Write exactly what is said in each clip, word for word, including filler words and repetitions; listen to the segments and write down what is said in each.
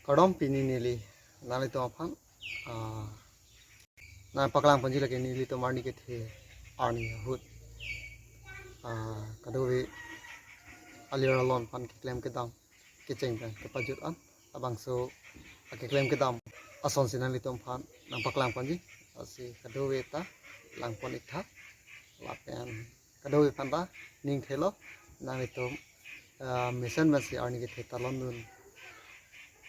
Kardom, pini neli nanglitum aphan, ah, nangpaklang ponji lake nelitum arni kethe arni ahut, ah, kadokave alir alon aphan keklem kedam kecheng pen kepajut an, labangso akeklem kedam asonsi nanglitum aphan nangpaklang ponji. Lasi kadokave ta lang pon ik tha, lapen kadokave aphan ta ning thelo, nanglitum, ah, mesen pensi arni kethe ta longdun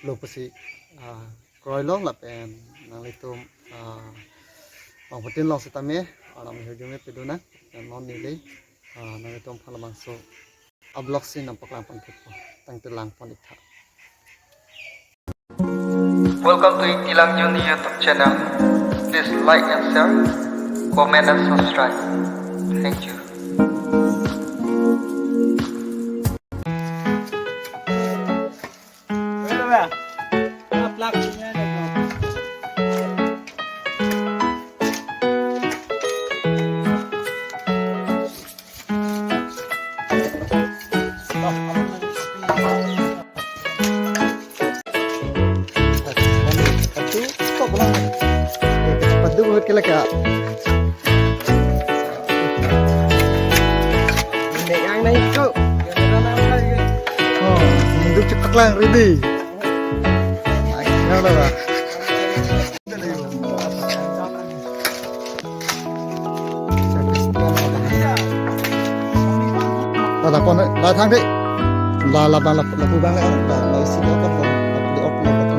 lo pusi, ah, kroilo, lapen nanglitum, ah, bangphutin long sitame, ah, nang hirjume pedun nang, lapen non neli, ah, nanglitum aphan labangso a-vlog si nangpaklang pon thekpo, tangte lang pon ik tha. Welcome to Ingti Langdun YouTube channel. Please like and share, comment and subscribe. Thank you. Padu buat kala ka. Ini yang naik tu. Oh, hidup cepat lang, ready. Ayo, lah. La, la pon, la thang dei. La, la bang, la, la pu bang, la, la, la isi la pon, la, la pu de ok, la pon.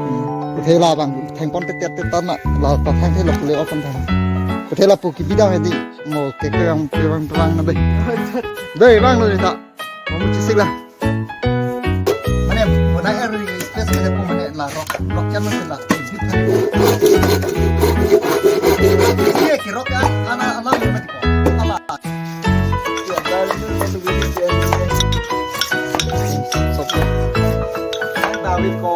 Hmm. Uthe la bang, thang pon tet tet tet na. La, la thang dei, la pu le ok pon thang. Uthe la pu kebi dam dei. Mo ke ke bang, ke bang, bang na dei. Dei bang lo ni ta. Mo mu chisik la. Mane, mane er space mane ko mane la rock, rock channel se la. Ye ki rock ya, ana, ana mati ko. Ala. Ya, dari itu satu video dia. Sop. David ko.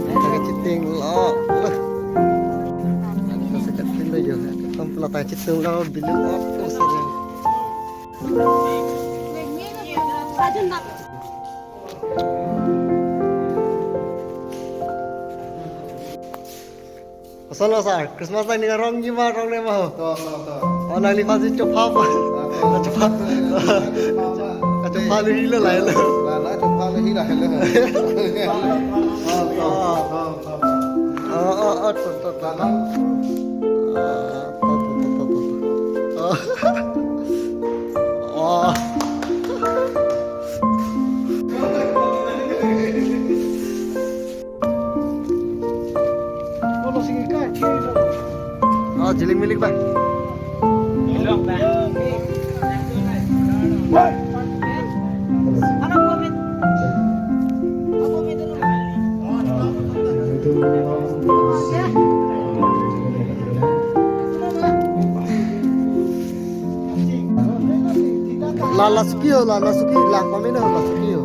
Ang sa kachiting lo. Ang sa kachiting lo yun. Ang pala tayo chitung lo, bilog ako sa yun. Koson lo sir, Christmas nangning arong ji ma arong ne ma ho? To, to, to. Oh, nangliphan si chopha pa. Ah, to. Chopha. Chopha. Chopha lo hilo lahelo. La, la, chopha lo hi lahelo. Ah, to. Ah, to, to, to. Ah, to, to, to, to, to. Ah. Ah. Oh, jiling miling ba. La, la suki ho, la, la suki, lang pame non, la suki ho.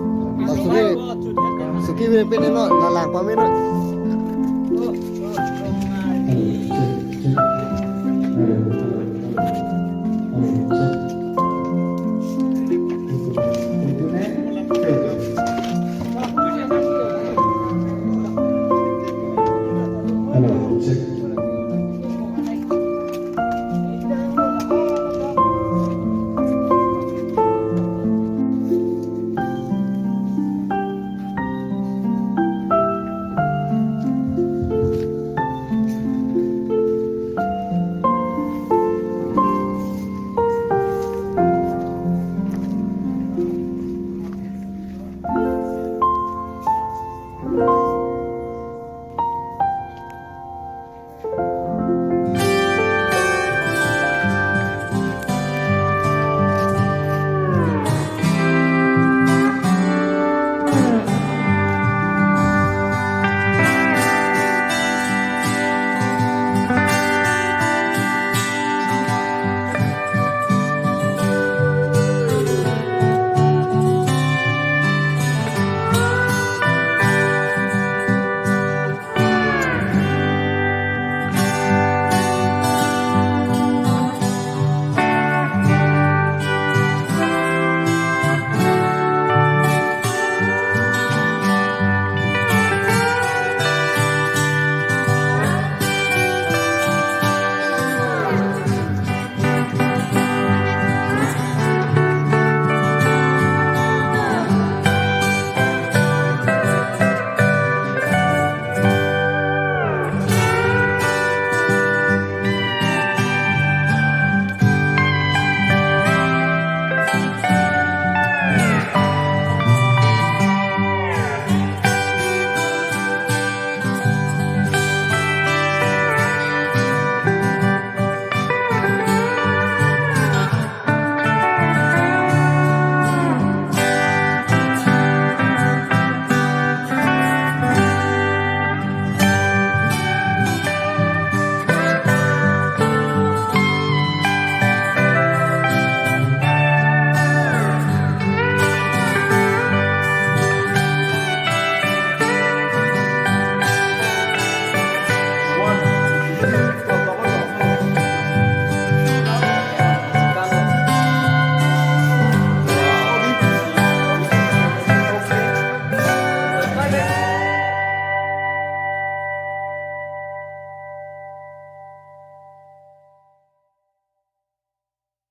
La suki. Suki ve pene non, la lang pame non.